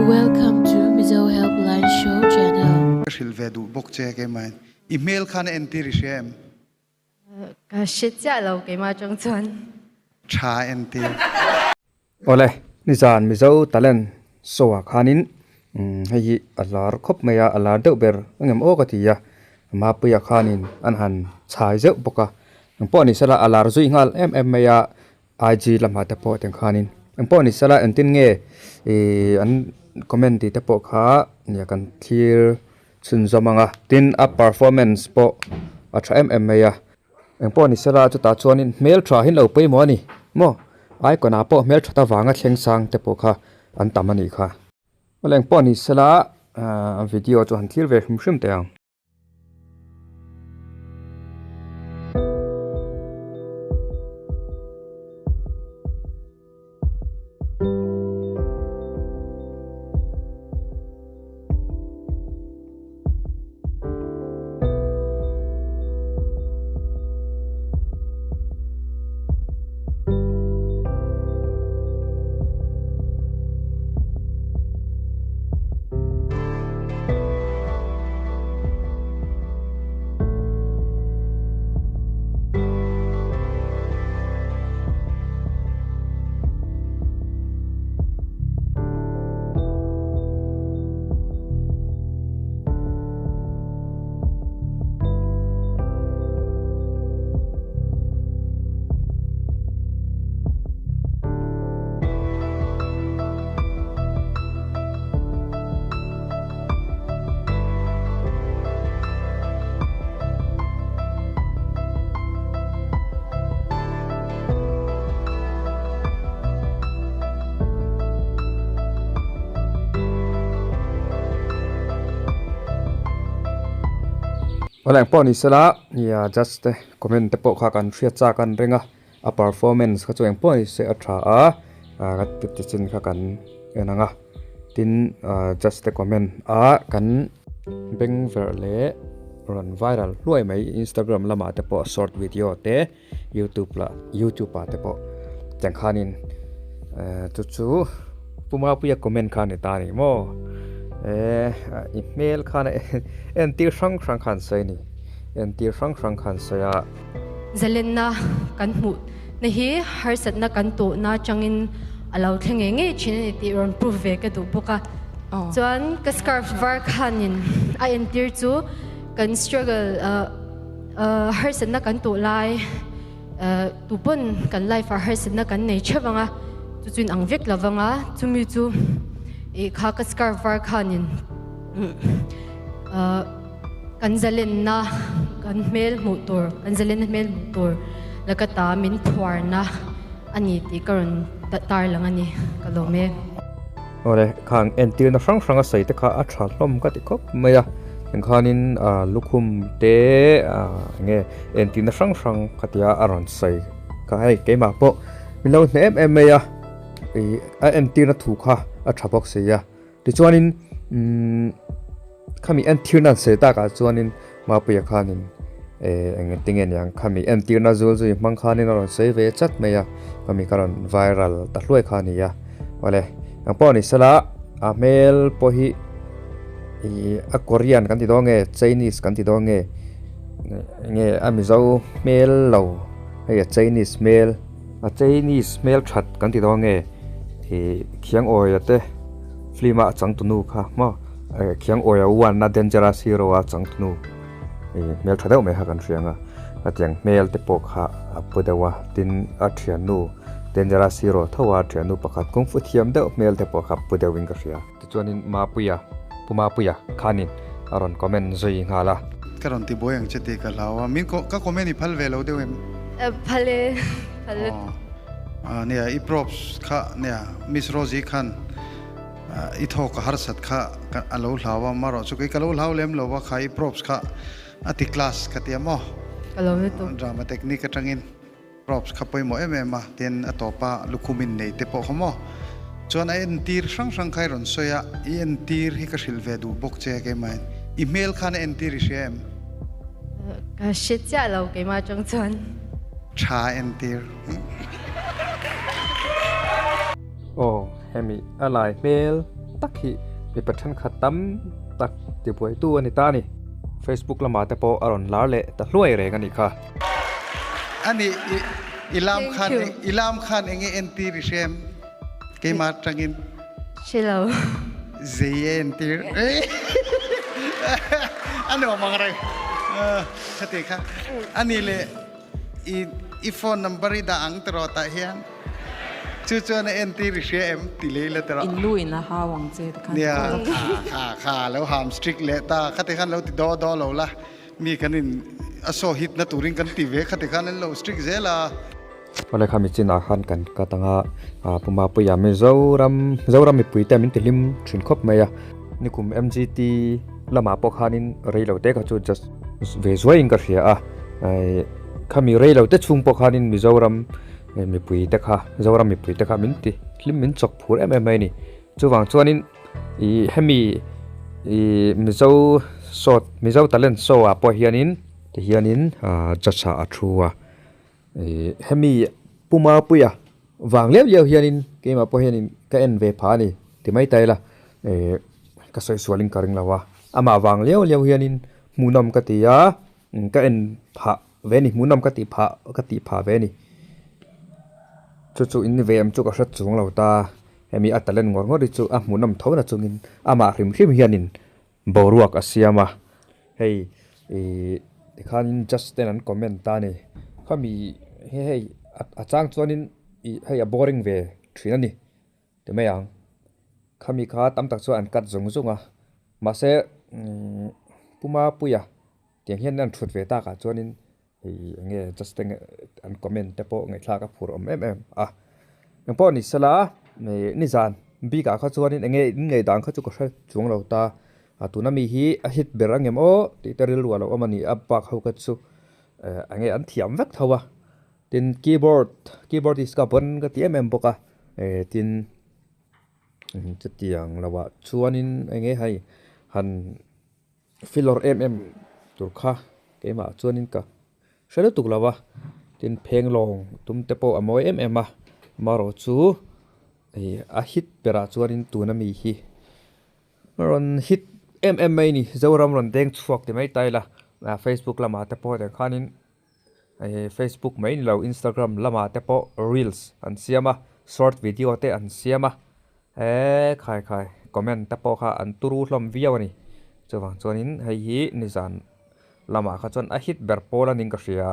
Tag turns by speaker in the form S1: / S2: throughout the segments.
S1: Welcome to Mizo Helpline Show channel.
S2: Ka hrilh ve duh bawk che keimah in. I hmel khan a entir i hria em?
S3: Ka hre chiah lo keimah atang chuan.
S2: Tha entir.
S4: Awle, nizan Mizo talent show ah khanin hei hi a lar khawp mai a, a lar deuh ber engem aw ka ti a, Mapuia khanin an han chhai zeuh bawk a, engpawh ni sela a lar zui nghal em em mai a, IG lamah te pawh tiang khanin engpawh ni sela engtin nge ih an comment tih te pawh kha nia kan thlir chhunzawm ang a, tin a performance pawh a tha em em mai a. Engpawh ni sela chutah chuanin hmel tha hi an lo pawimawh a ni maw? Icon ah pawh hmel that avanga thleng sang te pawh kha an tam a nih kha. Awle engpawh ni sela video chu han thlir ve hrim hrim teh ang. Awle engpawh ni sela nia judge te comment te pawh kha kan hriat chak an ring a a performance kha chu engpawh ni se a tha a ka ti chin kha kan en ang a tin judge te comment a kan beng verh leh rawn viral hluai mai Instagram lamah te pawh short video te youtube lah youtube ah te pawh tiang khanin chu chu Pu Mapuia comment kha a ni ta a ni maw eh i hmel khan entir hrang hrang khan sawi a ni entir hrang hrang khan sawi a.
S3: Zalenna kan hmuh na hi harsatna kan tawhna atangin a lo thleng ngei ngei thin a ni tih rawn proof ve ka duh bawk a. Chuan ka scarf var khanin a entir chu kan struggle harsatna kan tawh lai tupawn kan life ah harsatna kan nei theuh ang a, chu chu inang vek lo vang a, chumi chu ih kha ka scarf var khanin Kan zalenna kan hmel hmuh tur, kan zalenna hmel hmuh tur laka ta min phuarna a ni tih ka rawn tarlang a ni, ka lawm e.
S4: Awle, khang entirna hrang hrang a sawi te kha a tha hlawm ka ti khawp mai a, eng khanin lukhum te enge entirna hrang hrang ka tia a rawn sawi kha hei keimah pawh min lo hne em em mai a, ih a entirna thu kha a tha bawk si a. Tichuanin umm khami entirna an sawi takah chuanin Mapuia khanin eh eng tinge niang khami entirna zul zui hmang khanin a rawn sawi ve chat mai a, khami ka rawn viral ta hluai kha a ni a. Awle eng pawh ni sela a hmel pawh hi ih a Korean kan ti dawn nge Chinese kan ti dawn nge nge a Mizo hmel lo hei a Chinese hmel. A Chinese hmel that kan ti dawn nge ih khiang awia te film a changtunu kha maw khiang awia one a dangerous hero a changtunu ih hmel tha deuh mai kha kan hria ang a hetiang hmel te pawh kha a pu deuh a tin a thiannu dangerous hero tho a thiannu pakhat kung fu thiam deuh hmel te pawh kha pu deuh in ka hria. Tichuanin Mapuia, Pu Mapuia khanin a rawn comment zui nghal a.
S2: Ka rawn ti buai ang che tih ka hlau a, min ka comment i phal ve lo deuh em?
S3: Phal e, phal e.
S2: Aw, nia i props kha nia Miss Rosie khan i thawk a harsat kha a lo hlau a, marawh chu kei ka lo hlau lem lo a kha i props kha a ti class ka ti a maw?
S3: Ka lo lutuk.
S2: Drama technique atangin. Props kha pawimawh em em a, tin a tawpa lukhum in nei te pawh kha maw. Chuan a entir hrang hrang kha i rawn sawi a, i entir hi ka hrilh ve duh bawk che keimah in. I hmel khan a entir i hria em?
S3: Ka hre chiah lo keimah atang chuan.
S2: Tha entir.
S4: Aw, hemi a lai hmel. tak hi mipa thenkhat tam tak tibuaitu a ni ta a ni. Facebook lamah te pawh a rawn lar leh ta hluai reng a nih kha.
S2: Ani i lam khan i lam khan enge entir i hrem keimah atangin.
S3: Hre lo.
S2: Zei e entir. A nuam ang reng. Khati kha. Ani le I i phone number i dah ang tiraw tah hian chu chuan a entir i hria em ti lei la tiraw.
S5: In lu in a hau ang che tikhan.
S2: Nia kha kha kha lo ham strict leh ta khati khan lo ti daw daw lo la mi kan in a saw hit na turin kan ti ve khati khan an lo strict zel a.
S4: Awle kha michinah khan kan cut anga Puma Puia Mizoram Zoram mipui te min ti hlim thin khawp mai a nikum MGT lamah pawh khanin reilo te kha chu just ve zuaiin ka hria a khami reilo te chhung pawh khanin Mizoram mipui te kha Zoram mipui te kha min ti hlim min chawk phur em em mai a ni chuvang chuanin ih hemi ih Mizo short Mizo talent show ah pawh hianin tihianin judge ah a thu a ih hemi Puma Puia vang liau liau hianin keimah pawh hianin ka en ve phah a ni ti mai ta ila ih ka sawi sualin ka ring lo a amah vang liau liau hianin hmuhnawm ka ti a ka en phah ve a ni hmuhnawm ka tih phah ka tih phah ve a ni chu chu in ve em chu ka hre chung lo ta hemi a talent ngawr ngawr hi chu a hmuhnawm tho na chungin amah hrim hrim hianin boruak a siam a hei ih tikhanin judge ten an comment ta a ni khami he hei a chang chuanin ih hei a boring ve thin a ni. Ti mai ang. Khami kha tam tak chuan an cut zung zung a, mahse Puma Puia tiang hian an thut ve takah chuanin hei eng nge just eng an comment te pawh ngaihthlak a phur awm em em a. Engpawh ni sela nizan bikah kha chuanin eng nge in ngaihdan kha chu ka hre chuang lo ta, a tuna mi hi a hit ber ang em aw tih te rilru a lo awm a ni a, bak ho kha chu eng nge an thiam vek tho a. Tin keyboard keyboard is ka pawn ka ti em em bawk a eh tin chutiang lo ah chuanin eng nge hei han filawr em em tur kha keimah chuanin ka hre lutuk lo a tin phenglawng tum te pawh a mawi em em a amaherawh chu ih a hit berah chuanin tuna mi hi rawn hit em em mai a ni Zoram rawn deng chhuak ti mai ta ila Facebook lamah te pawh tiang khanin. Hei Facebook mai ni lo Instagram lamah te pawh reels an siam a short video te an siam a eee khai khai comment te pawh kha an turu hlawm viau a ni chuvang chuanin hei hi nizan lamah kha chuan a hit ber pawl a ning ka hria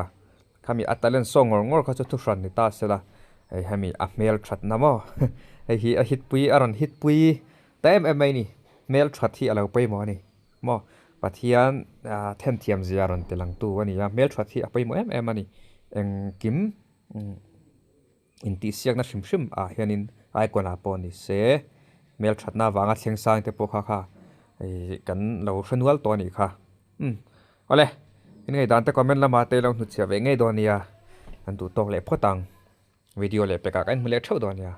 S4: khami a talent saw ngawr ngawr kha chu thuhran ni ta sela hei hemi a hmel that na maw hei hi a hit pui a rawn hit pui ta em em mai a ni hmel that hi a lo pawimawh a ni. Maw? Pathian themthiam zia rawn ti langtu a ni a, hmelthat hi a pawimawh em em a ni. Engkim intihsiakna hrim hrim ah hianin icon ah pawh ni se, hmelthatna avanga thleng sang te pawh kha kha kan lo hre nual tawh a nih kha. Umm awle, in ngaihdan te comment lamah te ilo hnutchhiah ve ngei dawn nia, kan duh tawk leh phawt ang. Video leh pekah kan hmu leh theuh dawn nia.